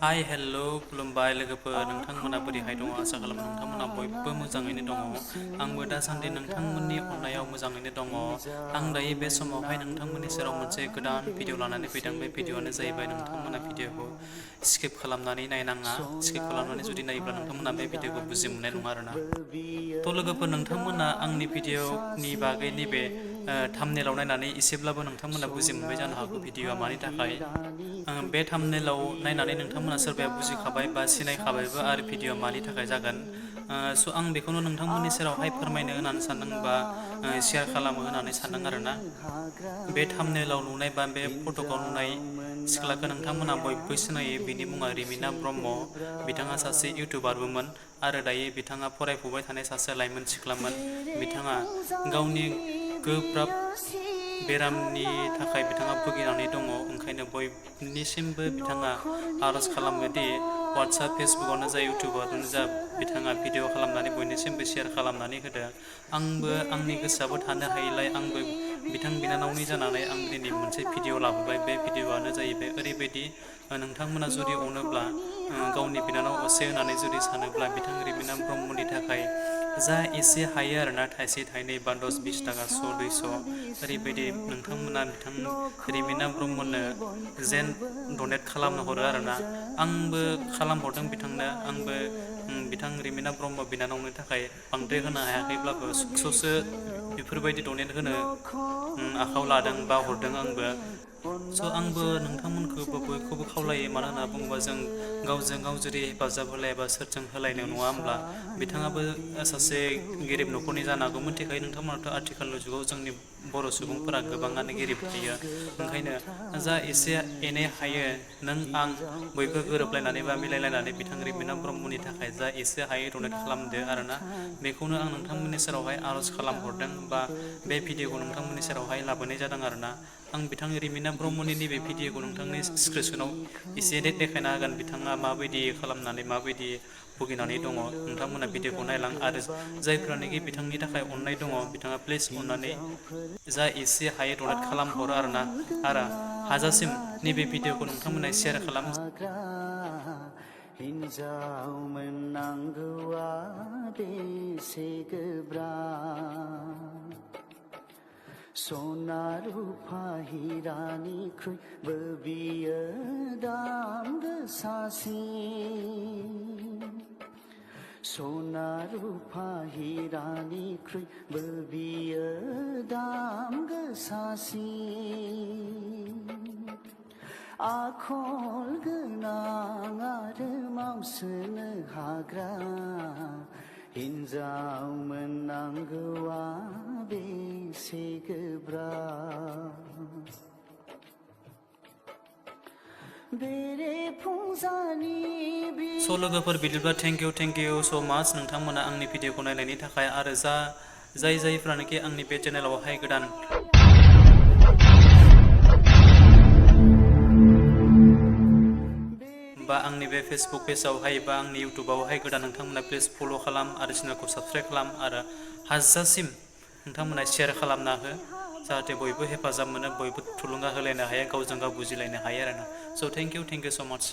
हाय हेलौ खुलुमबाय लोगोफोर नोंथांमोना बोरैहाय दङ आसा खालामो नोंथांमोना बयबो मोजाङैनो दङ आंबो दासान्दि नोंथांमोननि अननायाव मोजाङैनो दङ आं दायो बे समावहाय नोंथांमोननि सेराव मोनसे गोदान भिडिअ लानानै फैदों बे भिडिअआनो जाहैबाय नोंथांमोना भिडिअखौ स्किप खालामनानै नायनाङा स्किप खालामनानै जुदि नायोब्ला नोंथांमोना बे भिडिअखौ बुजि मोननाय नङा आरोना थ' लोगोफोर नोंथांमोना आंनि भिडिअनि बागै नैबे थाम्बनेलाव नायनानै एसेब्लाबो नोंथांमोना बुजि मोनबाय जानो हागौ भिडिअआ मानि थाखाय बे थाम्बनेलाव नायनानै नोंथांमोना सोरबाया बुजिखाबाय बा सिनायखाबायबो आरो भिडिअआ मानि थाखाय जागोन स' आं बेखौनो नोंथांमोननि सेरावहाय फोरमायनो होननानै सानदों बा शेयार खालामो होननानै सानदों आरोना बे थाम्बनेलाव नुनाय बा बे फट'खौ नुनाय सिख्लाखौ नोंथांमोना बयबो सिनायो बिनि मुङा रिमिना ब्रह्म बिथाङा सासे इउटुबारबोमोन आरो दायो बिथाङा फरायफुबाय थानाय सासे लाइमोन सिख्लामोन बिथाङा गावनि गोब्राब बेरामनि थाखाय बिथाङा भुगिनानै दङ ओंखायनो बयनिसिमबो बिथाङा आर'ज खालामोदि वाट्सएप फेसबुकआवनो जा इउटुबावनो जा बिथाङा भिडिअ खालामनानै बयनिसिमबो शेयार खालामनानै होदो आंबो आंनि गोसोआबो थानो हायैलाय आंबो बिथां बिनानावनि जानानै आं दिनै मोनसे भिडिअ लाबोबाय बे भिडिअआनो जाहैबाय ओरैबायदि नोंथांमोना जुदि अनोब्ला गावनि बिनानाव असे होननानै जुदि सानोब्ला बिथां रिमिना ब्रह्मनि थाखाय जा एसे हायो आरोना थाइसे थाइनै बा 10-20 थाखा 100-200 ओरैबायदि नोंथांमोना बिथां रिमिना ब्रह्मनो जेन डनेट खालामनो हरो आरोना आंबो खालामहरदों बिथांनो आंबो बिथां रिमिना ब्रह्म बिनानावनि थाखाय बांद्राय होनो हायाखैब्लाबो सुक्स'सो बेफोरबायदि डनेट होनो आखायाव लादों बा हरदों आंबो स' आंबो नोंथांमोनखौबो बयखौबो खावलायो मानो होनना बुङोबा जों गावजों गाव जुदि हेफाजाब होलायाबा सोरजों होलायनो नङा होमब्ला बिथाङाबो सासे गोरिब न'खरनि जानो हागौ मिथिखायो नोंथांमोनाथ' आथिखालनि जुगाव जोंनि बर' सुबुंफोरा गोबाङानो गोरिब थायो ओंखायनो जा एसे एनै हायो नों आं बयबो गोरोबलायनानै बा मिलायलायनानै बिथां रिमिना ब्रह्मनि थाखाय जा एसे हायो डनेट खालामदो आरोना बेखौनो आं नोंथांमोननि सेरावहाय आर'ज खालामहरदों बा बे भिडिअखौ नोंथांमोननि सेरावहाय लाबोनाय जादों आरोना आं बिथां रिमिना ब्रह्मनि नैबे भिडिअखौ नोंथांनि स्क्रिनशटआव एसे देखायना होगोन बिथाङा माबायदि खालामनानै माबायदि भुगिनानै दङ नोंथांमोना भिडिअखौ नायलां आरो जायफ्रानोखि बिथांनि थाखाय अननाय दङ बिथाङा प्लिज अननानै जा एसे हायो डनेट खालामहरो आरोना आरो हाजासिम नैबे भिडिअखौ नोंथांमोना शेयार खालाम हिन्जाव मोननांगौआ बेसे गोब्राब सना रुफा हिरानिख्रुइबो बियो दाम गोसासिन सना रुफा हिरानिख्रुइबो बियो दाम गोसासिन आखल गोनां आरो मावसोनो हाग्रा हिन्जाव मोननांगौआ बेसे गोब्राब स' लोगोफोर बिदिब्ला थेंक इउ स' माच नोंथांमोना आंनि भिडिअखौ नायनायनि थाखाय आरो जायफ्रानोखि आंनि बे चेनेलावहाय गोदान बा आंनि बे फेसबुक पेजावहाय बा आंनि इउटुबावहाय गोदान नोंथांमोना प्लिज फल' खालाम आरो चेनेलखौ साबस्क्राइब खालाम आरो हाजासिम नोंथांमोना शेयार खालामना हो जाहाथे बयबो हेफाजाब मोनो बयबो थुलुंगा होलायनो हायो गावजों गाव बुजिलायनो हायो आरोना स' थेंक इउ स' माच